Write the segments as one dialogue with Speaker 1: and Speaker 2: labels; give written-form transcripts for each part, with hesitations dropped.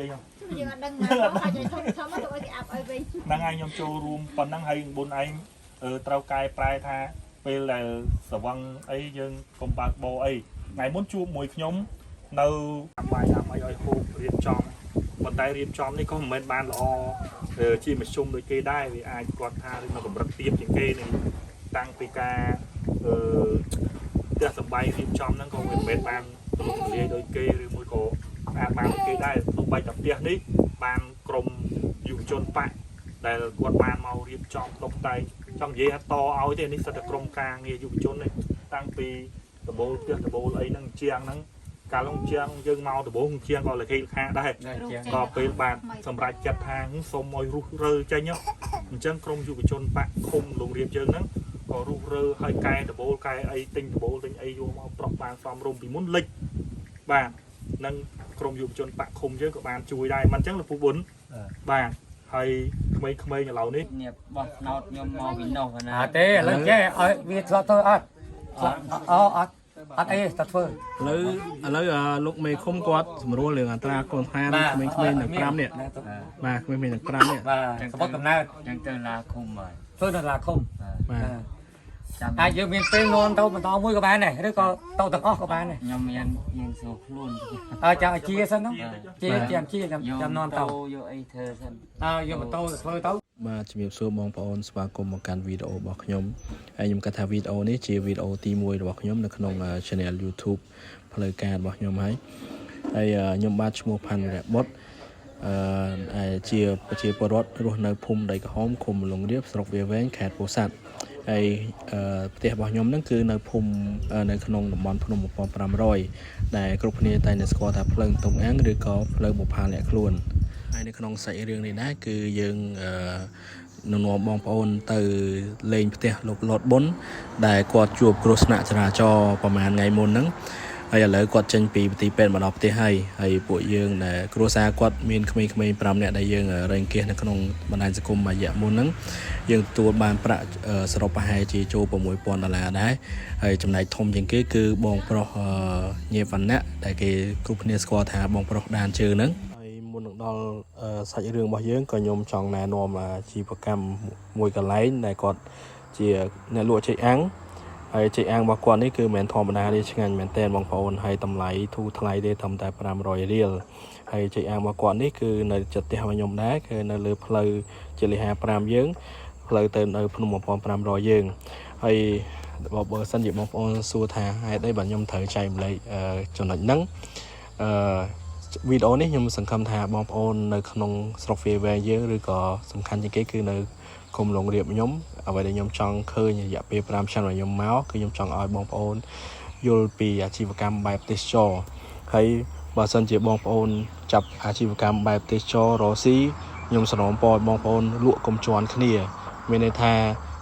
Speaker 1: គេខ្ញុំ
Speaker 2: យើងអត់ដឹងមកហើយធំធំទៅឲ្យគេអាប់ឲ្យវិញ
Speaker 1: ហ្នឹងហើយខ្ញុំចូលរួមប៉ុណ្ណឹងហើយបុនឯងត្រូវកែប្រែថាពេលដែលស្វឹងអីយើងកុំបើកបោអីថ្ងៃមុនជួបមួយខ្ញុំនៅបាយដាំអីឲ្យហូបរៀបចំប៉ុន្តែរៀបចំនេះក៏មិនមែនបានល្អជាមធ្យមដូចគេដែរវាអាចគាត់ថានៅកម្រិតទាបជាងគេនេះតាំងពីការអឺផ្ទះសម្បែងរៀបចំហ្នឹងក៏វាមិនមែនបានទូលំទូលាយដូចគេឬមួយក៏អាចបានដូចគេដែរទោះបីតែផ្ទះនេះបានក្រុមយុវជនបកដែលគាត់បានមករៀបចំតុបតែងចង់និយាយថាតឲ្យទេនេះសិតតែក្រុមការងារយុវជននេះតាំងពីដបូលផ្ទះដបូលអីហ្នឹងជាងហ្នឹងកាលនោះជាងយើងមកដបូលជាងក៏លខេលខាដែរ ក៏ពេលបានសម្រាប់ចិត្តថាសូមឲ្យរុះរើចេញអញ្ចឹងក្រមយុវជនបកឃុំលងរៀបយើងហ្នឹងក៏រុះរើហើយកែដបូលកែអីទិញដបូលទិញអីយកមកប្រោះបានសំរុំពីមុនលិចបាទនឹងក្រមយុវជនបកឃុំយើងក៏បានជួយដែរមិនអញ្ចឹងលោកពូប៊ុនបាទហើយក្មេងៗឥឡូវនេះ
Speaker 3: នេះបោះណោតខ្ញុំមកពីនោះណា
Speaker 4: អត់ទេឥឡូវចេះឲ្យវាធ្លាប់ធ្វើអត់ធ្លាប់អូអត់អត់អីតែធ្វើ
Speaker 5: ឥឡូវឥឡូវលោកមេឃុំគាត់ស្រួលរឿងអត្រាកូនឋានក្មេងៗទាំង5នេះបាទក្មេងៗទាំង5នេះ
Speaker 4: បាទសម្បត្តិកំណើត
Speaker 3: ចឹងទៅឡាឃុំហើយ
Speaker 4: ធ្វើនៅឡាឃុំ
Speaker 5: បាទ
Speaker 3: ចាំ
Speaker 4: អាចយើងមានពេលនាំទៅបន្តមួយក៏បានដែរឬក៏ទៅទាំងអស់ក៏បានដែរ
Speaker 3: ខ្ញុំមានមានសួរខ្លួន
Speaker 4: អើចាំឲ្យជាសិនហ្នឹងជាចាំជាចាំចាំនាំទៅ
Speaker 3: យកអីធ្វើសិន
Speaker 4: អើយកម៉ូតូទៅធ្វើទៅ
Speaker 5: បាទជំរាបសួរបងប្អូនស្វាគមន៍មកកាន់វីដេអូរបស់ខ្ញុំហើយខ្ញុំគិតថាវីដេអូនេះជាវីដេអូទី1របស់ខ្ញុំនៅក្នុង Channel YouTube ផ្លូវការរបស់ខ្ញុំហើយហើយខ្ញុំបាទឈ្មោះផាន់រៈបុតអឺជាប្រជាពលរដ្ឋរស់នៅភូមិដីក្រហមឃុំលងរៀបស្រុកវាលវែងខេត្តពោធិ៍សាត់ហើយផ្ទះរបស់ខ្ញុំហ្នឹងគឺនៅភូមិនៅក្នុងតំបន់ភ្នំ1500ដែលគ្រប់គ្នាតែងតែស្គាល់ថាផ្លូវតុងអាំងឬក៏ផ្លូវបុប្ផាលាក់ខ្លួនហើយនៅក្នុងសាច់រឿងនេះដែរគឺយើងអឺនឹងនាំបងប្អូនទៅលេងផ្ទះលោកលតប៊ុនដែលគាត់ជួបគ្រោះថ្នាក់ចរាចរណ៍ប្រហែលថ្ងៃមុនហ្នឹងហើយឥឡូវគាត់ចេញពីមន្ទីរពេទ្យមកដល់ផ្ទះហើយហើយពួកយើងដែលគ្រួសារគាត់មានក្មេងៗ5នាក់ដែលយើងរែងគៀសនៅក្នុងបណ្ដាញសង្គមមួយរយៈមុនហ្នឹងយើងទទួលបានប្រាក់សរុបប្រហែលជាចូល6000ដុល្លារដែរហើយចំណែកធំជាងគេគឺបងប្រុសញេវណ្ណៈដែលគេគ្រប់គ្នាស្គាល់ថាបងប្រុសដានជើងហ្នឹងហើយមុននឹងដល់សាច់រឿងរបស់យើងក៏ខ្ញុំចង់ណែនាំអាជីវកម្មមួយកន្លែងដែលគាត់ជាអ្នកលក់ចេកអាំងហើយចេកអាំងរបស់គាត់នេះគឺមិនមែនធម្មតាទេឆ្ងាញ់មែនទែនបងប្អូនហើយតម្លៃធូរថ្លៃទេត្រឹមតែ500រៀលហើយចេកអាំងរបស់គាត់នេះគឺនៅជិតផ្ទះរបស់ខ្ញុំដែរគឺនៅលើផ្លូវជាលិហា5យើងផ្លូវទៅនៅភ្នំ1500យើងហើយបើសិនជាបងប្អូនសួរថាហេតុអីបាទខ្ញុំត្រូវចែកម្លែកចំណុចហ្នឹងអឺវីដេអូនេះខ្ញុំសង្ឃឹមថាបងប្អូននៅក្នុងស្រុកវាលវែងយើងឬក៏សំខាន់ជាងគេគឺនៅឃុំលងរៀបខ្ញុំអ្វីដែលខ្ញុំចង់ឃើញរយៈពេល5ឆ្នាំរបស់ខ្ញុំមកគឺខ្ញុំចង់ឲ្យបងប្អូនយល់ពីអាជីវកម្មបែបទេសចរហើយបើសិនជាបងប្អូនចាប់អាជីវកម្មបែបទេសចររស៊ីខ្ញុំសំណូមពរឲ្យបងប្អូនលក់កុំជន់គ្នាមានន័យថា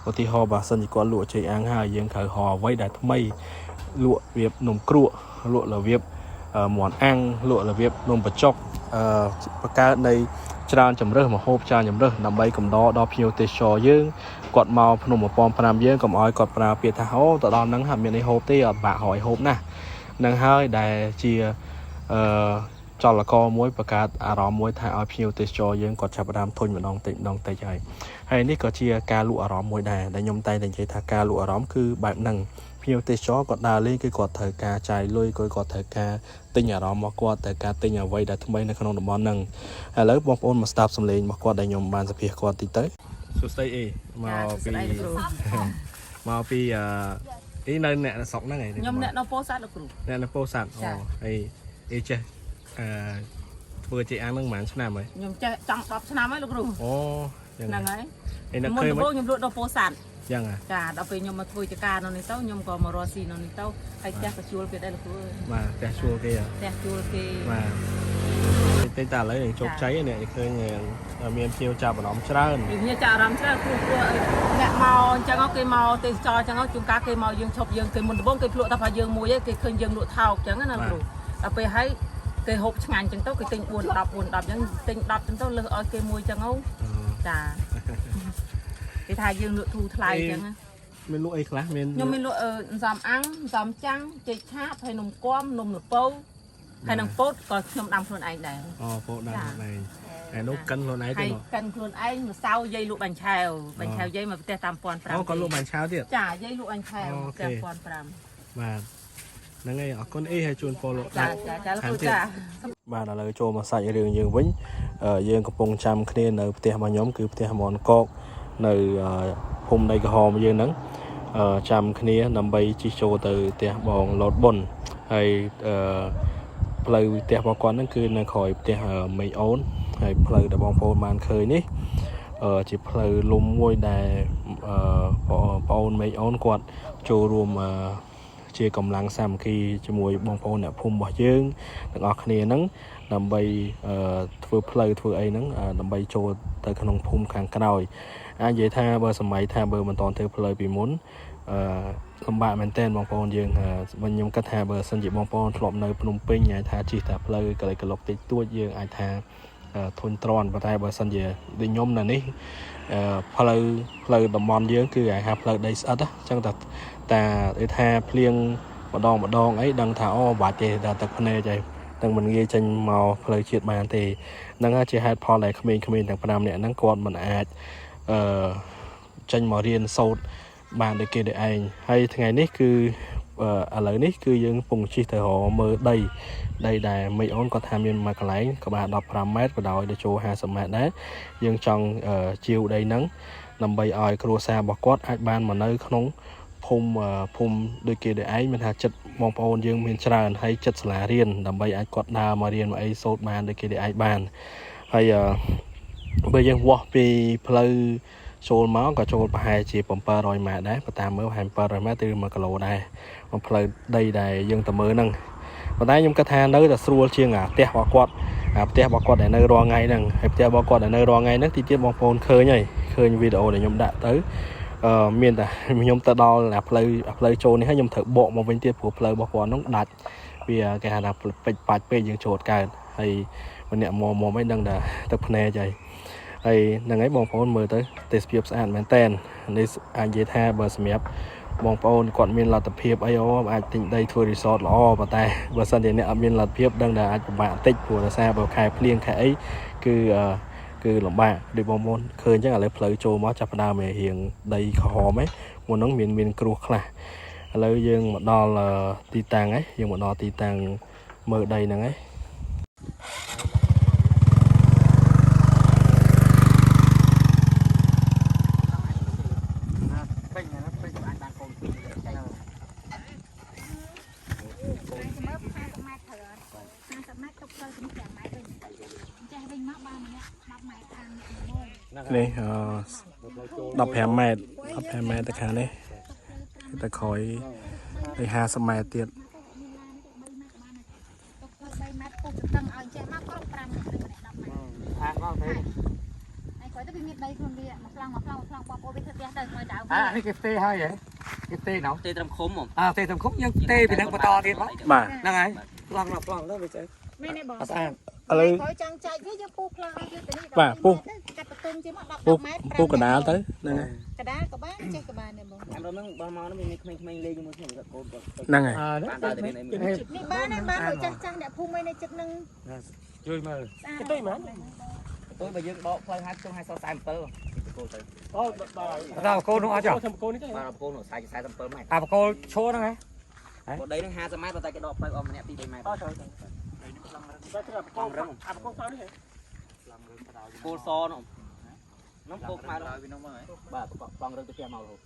Speaker 5: ឧទាហរណ៍បើសិនជាគាត់លក់ចេកអាំងហើយយើងត្រូវរកអ្វីដែលថ្មីលក់របៀបនំគ្រក់លក់របៀបមាន់អាំងលក់របៀបនំបញ្ចុកអឺបង្កើតនៃច្រើនជំរើសម្ហូបច្រើនជំរើសដើម្បីកំដរដល់ភ្ញៀវទេសចរយើងគាត់មកភ្នំ1500យើងកុំឲ្យគាត់ប្រើពាក្យថាអូទៅដល់ហ្នឹងហាក់មានអីហូបទេអត់បាក់រយហូបណាស់នឹងហើយដែលជាអឺចលករមួយបង្កើតអារម្មណ៍មួយថាឲ្យភ្ញៀវទេសចរយើងគាត់ចាប់ផ្ដើមធុញម្ដងតិចម្ដងតិចហើយហើយនេះក៏ជាការលក់អារម្មណ៍មួយដែរដែលខ្ញុំតែងតែនិយាយថាការលក់អារម្មណ៍គឺបែបហ្នឹងភ្ញៀវទេសចរគាត់ដើរលេងគឺគាត់ត្រូវការចាយលុយគឺគាត់ត្រូវការទិញអារម្មណ៍របស់គាត់ត្រូវការទិញអ្វីដែលថ្មីនៅក្នុងតំបន់ហ្នឹងឥឡូវបងប្អូនមកស្ដាប់សំឡេងរបស់គាត់ដែលខ្ញុំបានសម្ភាសគាត់តិចទៅសួស្តីអេមកពីមកពីអឺអីនៅអ្នកស្រុកហ្នឹងឯង
Speaker 6: ខ្ញុំអ្នកនៅពោធិ៍សាត់លោកគ្រូ
Speaker 5: អ្នកនៅពោធិ៍សាត់អូអីអីចេះអឺធ្វើចេកអាំងហ្នឹងប្រហែលឆ្នាំហើយ
Speaker 6: ខ្ញុំចេះចង់10ឆ្នាំហើយលោកគ្រូ
Speaker 5: អូយ៉ាង
Speaker 6: ហ្នឹងហើយ
Speaker 5: ឯនឹក
Speaker 6: មុន
Speaker 5: ឃើញមិន
Speaker 6: ដំបូងខ្ញុំលក់ដល់ពោធិ៍សាត់
Speaker 5: យ៉ាងហ่ะ
Speaker 6: ចាដល់ពេលខ្ញុំមកធ្វើចការនៅនេះទៅខ្ញុំក៏មករកស៊ីនៅនេះទៅហើយផ្ទះក៏ជួលគេដែរលោកគ្រូអើយ
Speaker 5: បាទផ្ទះជួលគេហ៎
Speaker 6: ផ្ទះជួលគេ
Speaker 5: បាទតែតែឥឡូវនឹងជោគជ័យហើយអ្នកឃើញមានភ្ញៀវចាប់អារម្មណ៍ច្រើន
Speaker 6: វាគ្នាចាអារម្មណ៍ច្រើនព្រោះព្រោះអីអ្នកមកអញ្ចឹងគេមកទេសចរអញ្ចឹងជួនកាលគេមកយើងឈប់យើងគេមុនដំបូងគេភ្លក់តែថាយើងមួយឯងគេឃើញយើងលក់ថោកអញ្ចឹងណាលោកគ្រូដល់ពេលហើយគេហូបឆ្ងាញ់អញ្ចឹងទៅគេទិញ4 10 4 10អញ្ចឹងទិញ10អញ្ចឹងទៅលើសឲ្យគេមួយអញ្ចឹងហ៎ចាគេថាយើងលក់ធូរថ្លៃអញ្ចឹងណា
Speaker 5: មានលក់អីខ្លះមាន
Speaker 6: ខ្ញុំមានលក់អឺអន្សំអាំងអន្សំចាំងចេកឆាបហើយនំគមនំល្ពៅ ហើយនឹងពោតក៏ខ្ញុំដាំខ្លួនឯងដែរ
Speaker 5: អូពោតដាំខ្លួនឯងហើយនោះកិនខ្លួនឯង
Speaker 6: ហើយ
Speaker 5: ទេនោះ
Speaker 6: កិនខ្លួនឯងម្សៅយាយលក់បាញ់ឆែវបាញ់ឆែវយាយមកប្រទេសតាម1500
Speaker 5: អូក៏លក់បាញ់ឆាវទៀត
Speaker 6: ចាយាយលក់បាញ់ឆែវ
Speaker 5: អូខេ
Speaker 6: 1500
Speaker 5: បាទហ្នឹងហើយអរគុណអីហើយជូនពរលោក
Speaker 6: ចា
Speaker 5: ដាច់
Speaker 6: ចាចាលោកគ្រូចា
Speaker 5: បាទឥឡូវចូលមកសាច់រឿងយើងវិញយើងកំពុងចាំគ្នានៅផ្ទះរបស់ខ្ញុំគឺផ្ទះមនកកនៅភូមិដីក្រហមយើងហ្នឹងចាំគ្នាដើម្បីជិះចូលទៅផ្ទះបងលតប៊ុនហើយផ្លូវផ្ទះរបស់គាត់ហ្នឹងគឺនៅក្រោយផ្ទះមេអូនហើយផ្លូវដែលបងប្អូនបានឃើញនេះជាផ្លូវលំមួយដែលបងប្អូនមេអូនគាត់ចូលរួមជាកម្លាំងសាមគ្គីជាមួយបងប្អូនអ្នកភូមិរបស់យើងទាំងអស់គ្នាហ្នឹងដើម្បីធ្វើផ្លូវធ្វើអីហ្នឹងដើម្បីចូលទៅក្នុងភូមិខាងក្រោយអាចនិយាយថាបើសម័យថាបើមិនតន់ធ្វើផ្លូវពីមុនលំបាកមែនទែនបងប្អូនយើងវិញខ្ញុំគិតថាបើសិនជាបងប្អូនធ្លាប់នៅភ្នំពេញអាចថាជិះតែផ្លូវកលិកលុកតិចតួចយើងអាចថាធុញទ្រាន់ប៉ុន្តែបើសិនជាដូចខ្ញុំនៅនេះផ្លូវផ្លូវតំបន់យើងគឺអាចថាផ្លូវដីស្អិតអញ្ចឹងតែតាគេថាភ្លៀងម្ដងម្ដងអីដឹងថាអូបាច់ទេតែទឹកភ្នែកអីទាំងមិនងាយចេញមកផ្លូវជាតិបានទេហ្នឹងហើយជាហេតុផលដែលក្មេងៗទាំង5នាក់ហ្នឹងគាត់មិនអាចអឺចេញមករៀនសូត្របានដូចគេដូចឯងហើយថ្ងៃនេះគឺឥឡូវនេះគឺយើងកំពុងជិះទៅរកមើលដីដីដែលមេអូនគាត់ថាមានមួយកន្លែងក្បាល15ម៉ែត្របដោយទៅចូល50ម៉ែត្រដែរយើងចង់ជាវដីហ្នឹងដើម្បីឲ្យគ្រួសាររបស់គាត់អាចបានមកនៅក្នុងភូមិភូមិដូចគេដូចឯងមានថាចិត្តបងប្អូនយើងមានច្រើនហើយចិត្តសាលារៀនដើម្បីអាចគាត់ដើរមករៀនមកអីសូត្របានដូចគេដូចឯងបានហើយបើយើងវាស់ពីផ្លូវចូលមកក៏ចូលប្រហែលជា700ម៉ែត្រដែរបើតាមមើលប្រហែល700ម៉ែត្រទៅ1គីឡូដែរមកផ្លូវដីដែលយើងទៅមើលហ្នឹងប៉ុន្តែខ្ញុំគិតថានៅតែស្រួលជាងអាផ្ទះរបស់គាត់អាផ្ទះរបស់គាត់ដែលនៅរាល់ថ្ងៃហ្នឹងហើយផ្ទះរបស់គាត់ដែលនៅរាល់ថ្ងៃហ្នឹងទីទៀតបងប្អូនឃើញហើយឃើញវីដេអូដែលខ្ញុំដាក់ទៅមានតែខ្ញុំទៅដល់អាផ្លូវអាផ្លូវចូលនេះហើយខ្ញុំត្រូវបកមកវិញទៀតព្រោះផ្លូវរបស់គាត់ហ្នឹងដាច់វាគេហៅថាពេចបាច់ពេកយើងចូលអត់កើតហើយម្នាក់មកមកមិនដឹងថាទឹកភ្នែកហើយហើយហ្នឹងហើយបងប្អូនមើលទៅទេសភាពស្អាតមែនតែននេះអាចនិយាយថាបើសម្រាប់បងប្អូនគាត់មានលទ្ធភាពអីអូអាចទិញដីធ្វើ resort ល្អប៉ុន្តែបើសិនជាអ្នកអត់មានលទ្ធភាពដឹងថាអាចពិបាកបន្តិចព្រោះដោយសារបើខែភ្លៀងខែអីគឺគឺលំបាកដូចបងប្អូនឃើញអញ្ចឹងឥឡូវផ្លូវចូលមកចាប់ផ្ដើមរៀងដីក្រហមឯងមុនហ្នឹងមានមានគ្រោះខ្លះឥឡូវយើងមកដល់ទីតាំងហើយយើងមកដល់ទីតាំងមើលដីហ្នឹងហើយ
Speaker 4: ពេញណាពេញ
Speaker 3: អាចបានកូនពីរចែក
Speaker 2: មើល50ម៉ែត្រត្រូវអត់50ម៉ែត្រទុកផ្លូវទៅ5ម៉ែត្រវិញចេះវិញមកបានម្នាក់10ម៉ែត្រខាងមួយ
Speaker 5: នេះ15ម៉ែត្រ15ម៉ែត្រទៅខាងនេះទៅក្រោយទៅ50ម៉ែត្រទៀត
Speaker 2: ទុកផ្លូវ3ម៉ែត្រពុះទៅតឹងឲ្យចេះមកគ្រប់5នាក់ឬម្នាក់10ម៉ែត្រ
Speaker 4: អាមកទេ
Speaker 2: ហើយក្រោយទៅវាមានដីខ្លួនវាមួយប្លង់មួយប្លង់មួយប្លង់បងប្អូនវាធ្វើផ្ទះទៅមកចៅ
Speaker 4: អានេះគេផ្ទេហើយហ៎គេផ្ទេណោ
Speaker 3: ទេត្រឹមឃុំហ្មង
Speaker 4: អាផ្ទេត្រឹមឃុំយើងផ្ទេពីហ្នឹងបន្តទៀតមក
Speaker 5: បាទ
Speaker 4: ហ្នឹងហើយប្លង់ប្លង់ទៅវាចេះ
Speaker 2: មែនទេបង
Speaker 4: អត់ស្អាត
Speaker 5: ឥឡូវ
Speaker 2: ក្រោយចង់ចែកវាយើងពុះប្លង់ឲ្យយើងទៅនេះ
Speaker 5: បាទពុះ
Speaker 2: កាត់បន្ទុំជាមក10
Speaker 5: ពុះ
Speaker 2: 10ម៉ែត្រ
Speaker 5: ពុះកដាលទៅហ្នឹងហើយ
Speaker 2: កដាលក៏បានចេះក៏បានដែរបង
Speaker 3: តាមរំហ្នឹងបើមកហ្នឹងមានក្មេងៗលេងជាមួយខ្ញុំគាត់កូនគាត់
Speaker 5: ហ្នឹងហើយ
Speaker 4: អើ
Speaker 3: បានដើរទៅមានអីមួយ
Speaker 2: នេះបានទេបានដូចចាស់ចាស់អ្នកភូមិឯនៅចិត្តនឹង
Speaker 4: ជួយមើល
Speaker 2: ស្អាតទៅមែន
Speaker 3: ទៅបើយើងដកផ្លូវ50ចុង50 47គោលទៅ
Speaker 4: ដល់កូននោះអត់ចុះ
Speaker 3: បាទគោលនោះ47ម៉ែត្រ
Speaker 4: អាបកូលឈរហ្នឹងហ៎
Speaker 3: បើដីហ្នឹង50ម៉ែត្រប៉ុន្តែគេដកផ្លូវអស់ម្នាក់2 3ម៉ែត្រអត់ទៅទៅអាបកូលនេះគោលសនោះនោះគោលខ្មៅនោះបាទប្លង់រឹងទៅផ្ទះមករហូត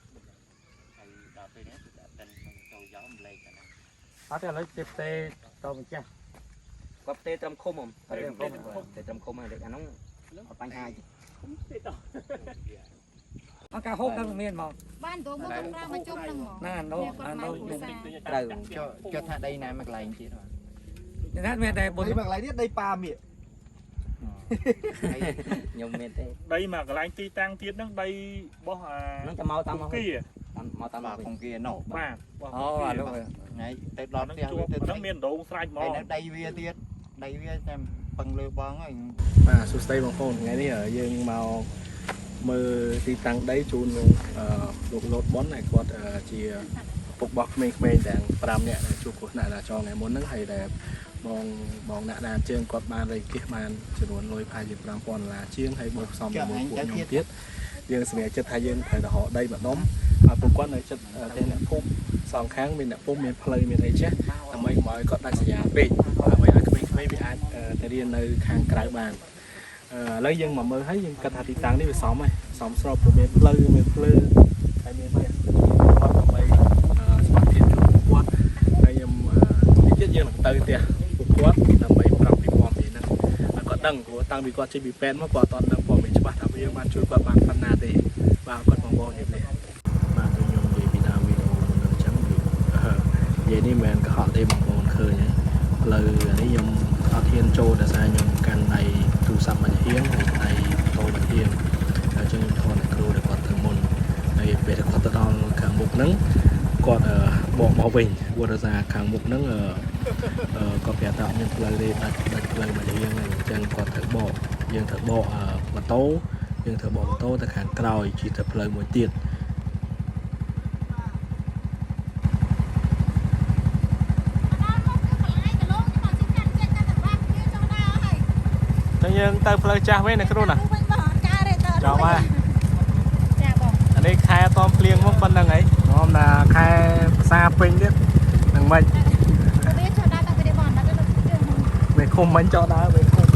Speaker 4: អត់ទេឥឡូវគេផ្ទេទៅម្ចាស់
Speaker 3: គាត់ផ្ទេត្រឹមឃុំហ្មងផ្ទេត្រឹមឃុំហើយអានោះអត់បញ្ហាទេ
Speaker 4: អត់ការហូបដល់មានមក
Speaker 2: បានទៅមកគាត់ប្រើមកជុំនឹងហ្មង
Speaker 4: ណានោះអានោះមាន
Speaker 3: ត្រូវ
Speaker 7: ចុះថាដីណាមួយកន្លែងទៀត
Speaker 4: ណាមានតែបុន
Speaker 7: ដីមួយកន្លែងទៀតដីប៉ាមៀក
Speaker 3: ខ្ញុំមានទេ
Speaker 1: ដីមកកន្លែងទីតាំងទៀតហ្នឹងដីរបស់អា
Speaker 3: ហ្នឹងតែមកតាមមក
Speaker 1: គី
Speaker 3: តាមមកតាម
Speaker 7: បាទ
Speaker 3: មក
Speaker 7: កងគៀណូ
Speaker 1: បាទរបស់
Speaker 4: អូអានោះ
Speaker 7: ថ្ងៃទៅដល់
Speaker 1: ហ្នឹង
Speaker 7: ផ្ទះ
Speaker 1: ជួប
Speaker 7: វាទៅ
Speaker 1: ហ្នឹងមានដងស្រេចហ្ម
Speaker 7: ហើយ
Speaker 1: ង
Speaker 7: នៅដីវាទៀតដីវាតែពឹងលើបងហើយ
Speaker 5: បាទសួស្តីបងប្អូនថ្ងៃនេះយើងមកមើលទីតាំងដីជូនលោកលោកលតប៉ុនដែលគាត់ជាឪពុករបស់ក្មេងៗទាំង5នាក់ដែលជួបគ្រោះថ្នាក់ចរាចរណ៍ថ្ងៃមុនហ្នឹងហើយដែល បងបងអ្នកដានជើងគាត់បានរៃគៀសបានចំនួនលុយប្រហែលជា5000ដុល្លារជាងហើយបូកផ្សំជាមួយពួកខ្ញុំទៀតយើងសម្រេចចិត្តថាយើងត្រូវទៅរកដីម្ដុំឲ្យពួកគាត់នៅចិត្តផ្ទះអ្នកភូមិសងខាងមានអ្នកភូមិមានផ្លូវមានអីចេះដើម្បីកុំឲ្យគាត់ដាច់ស្រយាលពេកដើម្បីឲ្យក្មេងៗវាអាចទៅរៀននៅខាងក្រៅបានឥឡូវយើងមកមើលហើយយើងគិតថាទីតាំងនេះវាសមហើយសមស្របព្រោះមានផ្លូវមានភ្លើងហើយមានផ្ទះគាត់ដើម្បីសុខភាពជូនពួកគាត់ហើយខ្ញុំទីទៀតយើងនឹងទៅផ្ទះពួកគាត់ដើម្បីប្រាប់ពីព័ត៌មានហ្នឹងឲ្យគាត់ដឹងព្រោះតាំងពីគាត់ចេញពីពេទ្យមកគាត់អត់ដឹងព័ត៌មានច្បាស់ថាយើងបានជួយគាត់បានប៉ុណ្ណាទេបាទគាត់បងប្អូនជំរាបលាបាទដូចខ្ញុំនិយាយពីដើមវីដេអូមុនហ្នឹងអញ្ចឹងនិយាយនេះមិនមែនកុហកទេបងប្អូនឃើញហើយផ្លូវនេះខ្ញុំអត់ហ៊ានចូលដោយសារខ្ញុំកាន់ដៃទូរស័ព្ទមួយហៀងហើយដៃម៉ូតូមួយហៀងហើយអញ្ចឹងខ្ញុំថតអ្នកគ្រូដែលគាត់ទៅមុនហើយពេលដែលគាត់ទៅដល់ខាងមុខហ្នឹងគាត់បកមកវិញព្រោះដោយសារខាងមុខហ្នឹងអឺគាត់ប្រាប់ថាអត់មានផ្លូវទេដាច់ដាច់ផ្លូវមួយហៀងហើយអញ្ចឹងគាត់ត្រូវបកយើងត្រូវបកម៉ូតូយើងត្រូវបកម៉ូតូទៅខាងក្រោយជិះទៅផ្លូវមួយទៀត
Speaker 2: ដល់មកគឺបន្លាយកន្លងនេះមកជិះកាន់ចេះកាន់តែបាក់គេចង់ដើរហើយ
Speaker 5: តែយើងទៅផ្លូវចាស់វិញណាគ្រូណា
Speaker 2: វិញមកអត់កើតទេទៅ
Speaker 5: ចប់ហើយ
Speaker 2: ចាបង
Speaker 5: អានេះខែអត់តភ្លៀងមកប៉ុណ្្នឹងហីងំណាខែផ្សាពេញទៀតនឹងមិន
Speaker 2: វាចង់ដើរតាំងពីបងដល់ទៅជើង
Speaker 5: វាឃុំមិញចោលដើរវាឃុំឥ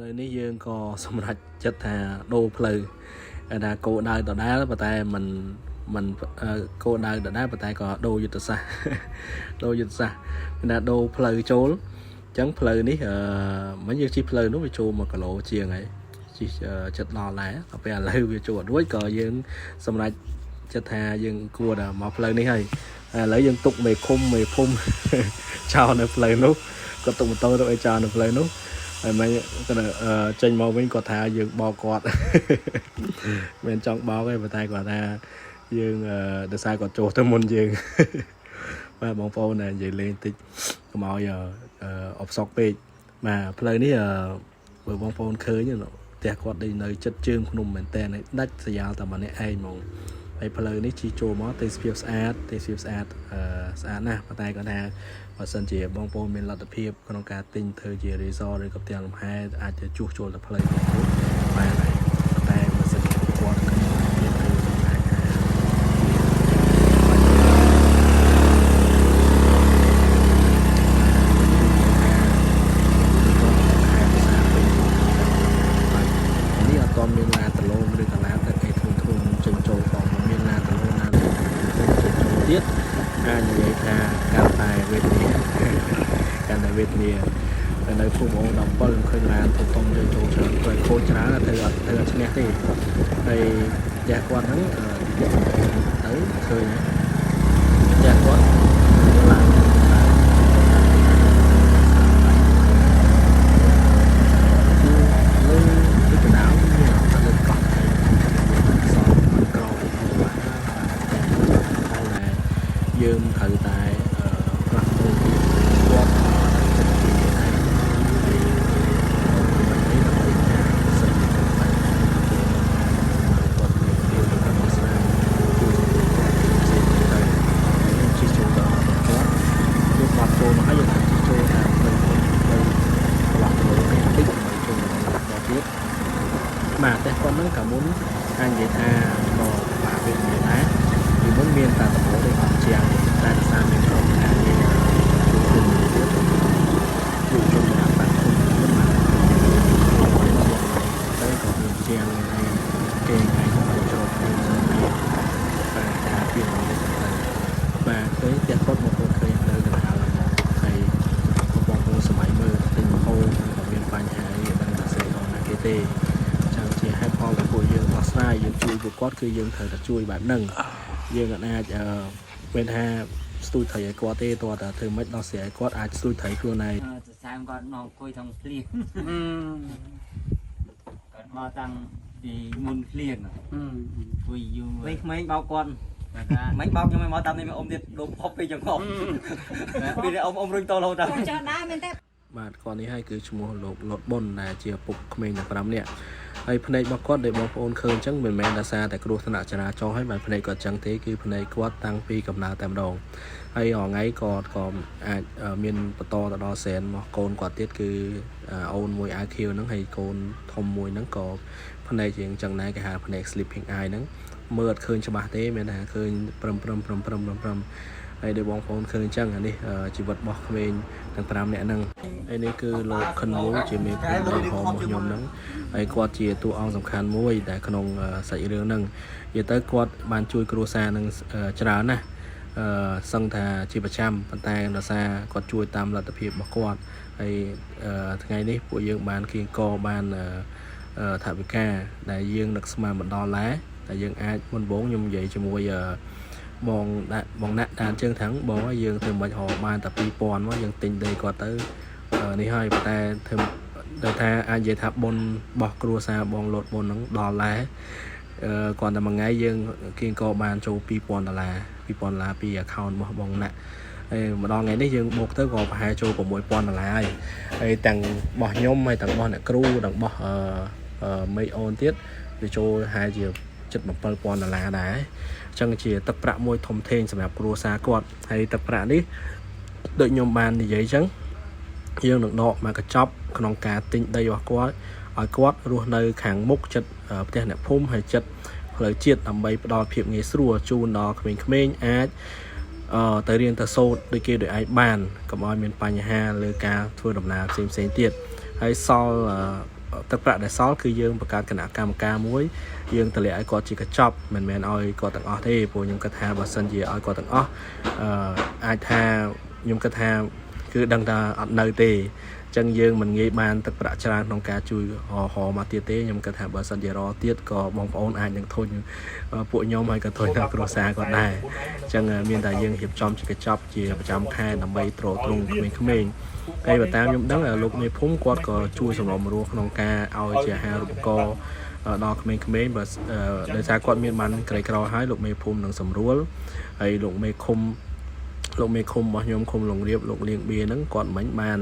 Speaker 5: ឡូវនេះយើងក៏សម្រេចចិត្តថាដូរផ្លូវថាគោដៅដដែលប៉ុន្តែมันมันគោដៅដដែលប៉ុន្តែក៏ដូរយុទ្ធសាស្ត្រដូរយុទ្ធសាស្ត្រមានថាដូរផ្លូវចូលអញ្ចឹងផ្លូវនេះអឺមិញយើងជិះផ្លូវនោះវាចូល1គីឡូជាងហើយជិះចិត្តដល់ដែរដល់ពេលឥឡូវវាចូលអត់រួចក៏យើងសម្រេចចិត្តថាយើងគួរតែមកផ្លូវនេះហើយឥឡូវយើងទុកមេឃុំមេភូមិចោលនៅផ្លូវនោះគាត់ទុកម៉ូតូទៅឲ្យចោលនៅផ្លូវនោះហើយមិញគាត់ចេញមកវិញគាត់ថាយើងបោកគាត់មិនចង់បោកទេប៉ុន្តែគាត់ថាយើងដោយសារគាត់ចូលទៅមុនយើងបាទបងប្អូននិយាយលេងតិចកុំឲ្យអបសក់ពេកបាទផ្លូវនេះបើបងប្អូនឃើញផ្ទះគាត់ដូចនៅចិត្តជើងភ្នំមែនតើដាច់ស្រយាលតែម្នាក់ឯងហ្មងហើយផ្លូវនេះជីចូលមកទេសភាពស្អាតទេសភាពស្អាតស្អាតណាស់ប៉ុន្តែគាត់ថាបើសិនជាបងប្អូនមានលទ្ធភាពក្នុងការទិញធ្វើជា resort ឬក៏ផ្ទះលំហែអាចទៅជួសជុលទៅផ្លូវបងប្អូនបានហើយប៉ុន្តែបើសិនជាគាត់គ្មានលទ្ធភាពទៅអាចថានេះអត់ទាន់មានឡានដលងឬក៏ឡានដឹកអីធំធំចេញចូលផងមានឡានដលងឡានធំចេញចូលទៀតអាចនិយាយថាកាន់តែវេទនាកាន់តែវេទនានៅភូមិអូ17ខ្ញុំឃើញឡានធំធំចេញចូលច្រើនព្រោះខូចច្រើនទៅអត់ទៅអត់ឈ្នះទេហើយផ្ទះគាត់ហ្នឹងទីទៅឃើញផ្ទះគាត់ឡើងលើពីកណ្ដាលមានតែលើកោះតែសល់ក្របាទតែយើងត្រូវតែផ្លាស់ប្ដូរពីគាត់ចិត្តពីឯងហើយដើម្បីដើម្បីសិទ្ធិរបស់គាត់មានពីរបស់ស្រាជួយគាត់ផ្សេងទៅយើងជិះចូលដល់គាត់យើងបាត់ចូលមកហើយយើងអាចជិះចូលតាមផ្លូវផ្លូវកន្លះគីឡូនេះតិចដើម្បីចូលដល់ទៀតបាទតែគាត់នឹងកាលមុនអាចនិយាយថាក៏បាក់វាមានដែរពីមុនមានតែដំបូងទេអត់ជាងតែដោយសារមានក្រុមការងារជួយគុំទៀតជួយជុំសម្រាប់បាត់គុំមុនបាទទៅក៏មានជាងហើយគេឯងក៏ចូលពីបាទការពីនេះទៅបាទឃើញតែគាត់មកឃើញនៅកណ្ដាលមកហើយបងប្អូនសម័យមើលទិញហូបក៏មានបញ្ហាអីដឹងតែស្រីអស់ណាគេទេចឹងជាហេតុផលដែលពួកយើងដោះស្រាយយើងជួយពួកគាត់គឺយើងត្រូវតែជួយបែបហ្នឹងយើងអាចអឺមានថាស្ទូចត្រីឲ្យគាត់ទេតោះតែធ្វើម៉េចដោះស្រាយឲ្យគាត់អាចស្ទូចត្រីខ្លួនឯង
Speaker 4: សរសើរគាត់មកអង្គុយក្នុងភ្លៀងគាត់មកតាំងពីមុនភ្លៀងអង្គុយយូរ
Speaker 3: វិញក្មេងបោកគាត់
Speaker 4: គាត់ថា
Speaker 3: មិញបោកខ្ញុំឲ្យមកតាមនេះមកអ៊ំទៀតដូរផុបពីចង្កប់ពីនេះអ៊ំអ៊ំរុញតរហូតដល់
Speaker 2: បងចង់ដើរមែនទេ
Speaker 5: បាទគាត់នេះហើយគឺឈ្មោះលោកលុតប៊ុនដែលជាឪពុកក្មេងទាំង5នាក់ហើយភ្នែករបស់គាត់ដែលបងប្អូនឃើញអញ្ចឹងមិនមែនដោយសារតែគ្រោះថ្នាក់ចរាចរណ៍ហើយបានភ្នែកគាត់អញ្ចឹងទេគឺភ្នែកគាត់តាំងពីកំណើតតែម្ដង ហើយរហងៃគាត់ក៏អាចមានបន្តទៅដល់សែនមកកូនគាត់ទៀតគឺអូនមួយ IQ ហ្នឹងហើយកូនធំមួយហ្នឹងក៏ភ្នែកជាងចឹងដែរគេហៅភ្នែក sleeping eye ហ្នឹងមើលអត់ឃើញច្បាស់ទេមានថាឃើញព្រឹមព្រឹមព្រឹមព្រឹមព្រឹមព្រឹមហើយដូចបងប្អូនឃើញចឹងអានេះជីវិតរបស់ក្មេងទាំង5នាក់ហ្នឹងហើយនេះគឺលោកខិនវូជាមេភូមិដីហមរបស់ខ្ញុំហ្នឹងហើយគាត់ជាតួអង្គសំខាន់មួយដែលក្នុងសាច់រឿងហ្នឹងនិយាយទៅគាត់បានជួយគ្រួសារនឹងច្រើនណាស់អឺសឹងថាជាប្រចាំប៉ុន្តែដោយសារគាត់ជួយតាមលទ្ធភាពរបស់គាត់ហើយថ្ងៃនេះពួកយើងបានគៀងកបានថវិកាដែលយើងនឹកស្មានមិនដល់ដែរតែយើងអាចមុនបងខ្ញុំនិយាយជាមួយបងដាក់បងណាក់ដានជើងថាងបងយើងធ្វើមិនហៅបានតែ2000មកយើងទិញដីគាត់ទៅនេះហើយប៉ុន្តែធ្វើដែលថាអាចនិយាយថាបុណ្យរបស់គ្រួសារបងលោតបុណ្យហ្នឹងដល់ដែរអឺគ្រាន់តែមួយថ្ងៃយើងគៀងក៏បានចូល2000ដុល្លារ2000ដុល្លារពី account របស់បងណាក់ហើយម្ដងថ្ងៃនេះយើងបូកទៅក៏ប្រហែលចូល6000ដុល្លារហើយហើយទាំងរបស់ខ្ញុំហើយទាំងរបស់អ្នកគ្រូទាំងរបស់អឺមេអូនទៀតវាចូលហើយជាជិត7000ដុល្លារដែរអញ្ចឹងជាទឹកប្រាក់មួយធំធេងសម្រាប់គ្រួសារគាត់ហើយទឹកប្រាក់នេះដូចខ្ញុំបាននិយាយអញ្ចឹងយើងនឹងដកមកកញ្ចប់ក្នុងការទិញដីរបស់គាត់ឲ្យគាត់រស់នៅខាងមុខចិត្តផ្ទះអ្នកភូមិហើយចិត្តផ្លូវជាតិដើម្បីផ្ដល់ភាពងាយស្រួលជូនដល់ក្មេងៗអាចអឺទៅរៀនទៅសូត្រដូចគេដូចឯងបានកុំឲ្យមានបញ្ហាលើការធ្វើដំណើរផ្សេងផ្សេងទៀតហើយសល់ទឹកប្រាក់ដែលសល់គឺយើងបង្កើតគណៈកម្មការមួយយើងតម្លាក់ឲ្យគាត់ជាកញ្ចប់មិនមែនឲ្យគាត់ទាំងអស់ទេព្រោះខ្ញុំគិតថាបើសិនជាឲ្យគាត់ទាំងអស់អឺអាចថាខ្ញុំគិតថាគឺដឹងថាអត់នៅទេអញ្ចឹងយើងមិនងាយបានទឹកប្រាក់ច្រើនក្នុងការជួយរហមកទៀតទេខ្ញុំគិតថាបើសិនជារទៀតក៏បងប្អូនអាចនឹងធុញពួកខ្ញុំហើយក៏ធុញដល់គ្រួសារគាត់ដែរអញ្ចឹងមានតែយើងរៀបចំជាកញ្ចប់ជាប្រចាំខែដើម្បីទ្រទ្រង់ក្មេងៗហើយបើតាមខ្ញុំដឹងលោកមេភូមិគាត់ក៏ជួយសម្របសម្រួលក្នុងការឲ្យជាអាហារូបករណ៍ដល់ក្មេងៗបើដោយសារគាត់មានបានក្រីក្រហើយលោកមេភូមិនឹងសម្រួលហើយលោកមេឃុំលោកមេឃុំរបស់ខ្ញុំឃុំលងរៀបលោកលៀងបៀហ្នឹងគាត់មិញបាន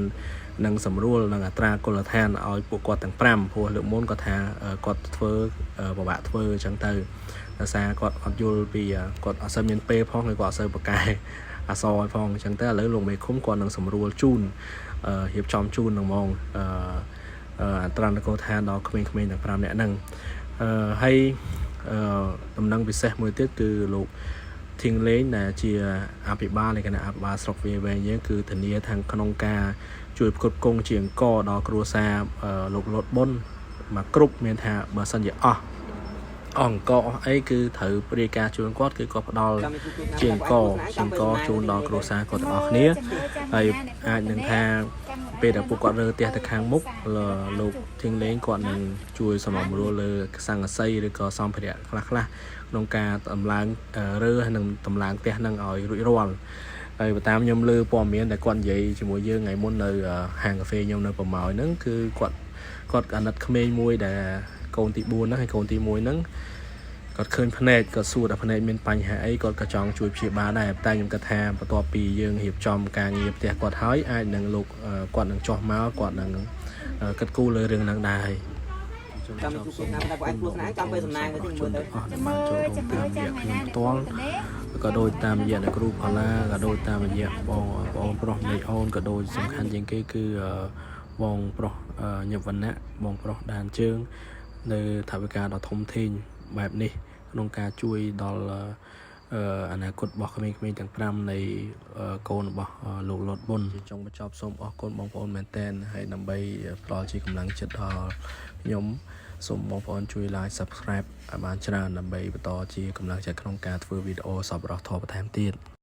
Speaker 5: នឹងសម្រួលនឹងអត្រាគុលដ្ឋានឲ្យពួកគាត់ទាំង5ព្រោះលើកមុនគាត់ថាគាត់ធ្វើពិបាកធ្វើអញ្ចឹងទៅដោយសារគាត់អត់យល់ពីគាត់អត់សូវមានពេលផងហើយគាត់អត់សូវប្រកែអសឲ្យផងអញ្ចឹងទៅឥឡូវលោកមេឃុំគាត់នឹងសម្រួលជូនរៀបចំជូននឹងហ្មងអឺអត្រានុកូលដ្ឋានដល់ក្មេងៗទាំង5នាក់ហ្នឹងអឺហើយអឺដំណឹងពិសេសមួយទៀតគឺលោកធៀងលេងដែលជាអភិបាលនៃគណៈអភិបាលស្រុកវាលវែងយើងគឺធានាខាងក្នុងការជួយផ្គត់ផ្គង់ជាអង្គដល់គ្រួសារលោកលុតប៊ុនមកគ្រប់មានថាបើសិនជាអស់អង្គអស់អីគឺត្រូវព្រាយការជូនគាត់គឺគាត់ផ្ដល់ជាអង្គជាអង្គជូនដល់គ្រួសារគាត់ទាំងអស់គ្នាហើយអាចនឹងថាពេលដែលពួកគាត់រើផ្ទះទៅខាងមុខលោកធៀងលេងគាត់នឹងជួយសម្របសម្រួលលើសង្កសីឬក៏សម្ភារៈខ្លះខ្លះក្នុងការតម្លើងរើនិងតម្លើងផ្ទះនឹងឲ្យរួចរាល់ហើយបើតាមខ្ញុំលើព័ត៌មានដែលគាត់និយាយជាមួយយើងថ្ងៃមុននៅហាងកាហ្វេខ្ញុំនៅប្រម៉ោយហ្នឹងគឺគាត់គាត់អាណិតក្មេងមួយដែលកូនទី4ហ្នឹងហើយកូនទី1ហ្នឹងគាត់ឃើញភ្នែកគាត់សួរថាភ្នែកមានបញ្ហាអីគាត់ក៏ចង់ជួយព្យាបាលដែរតែខ្ញុំគិតថាបន្ទាប់ពីយើងរៀបចំការងារផ្ទះគាត់ហើយអាចនឹងលោកគាត់នឹងចោះមកគាត់នឹងគិតគូរលើរឿងហ្នឹងដែរ
Speaker 3: ចាំជួបណាតែពួកឯងខ្លួនឯងចាំពេលសំណាងទៅមើលទៅ
Speaker 5: អស់ដែលបានចូលរួមតាមរយៈខ្ញុំផ្ទាល់ក៏ដូចតាមរយៈអ្នកគ្រូផល្លាក៏ដូចតាមរយៈបងបងប្រុសនៃអូនក៏ដូចសំខាន់ជាងគេគឺបងប្រុសញវណ្ណៈបងប្រុសដានជើង នៅថវិកាដ៏ធំធេងបែបនេះក្នុងការជួយដល់អនាគតរបស់ក្មេងៗទាំង5នៃកូនរបស់លោកលុតប៊ុនចុងបញ្ចប់សូមអរគុណបងប្អូនមែនទែនហើយដើម្បីផ្ដល់ជាកម្លាំងចិត្តដល់ខ្ញុំសូមបងប្អូនជួយ like subscribe ឲ្យបានច្រើនដើម្បីបន្តជាកម្លាំងចិត្តក្នុងការធ្វើវីដេអូសប្បុរសធម៌បន្ថែមទៀត។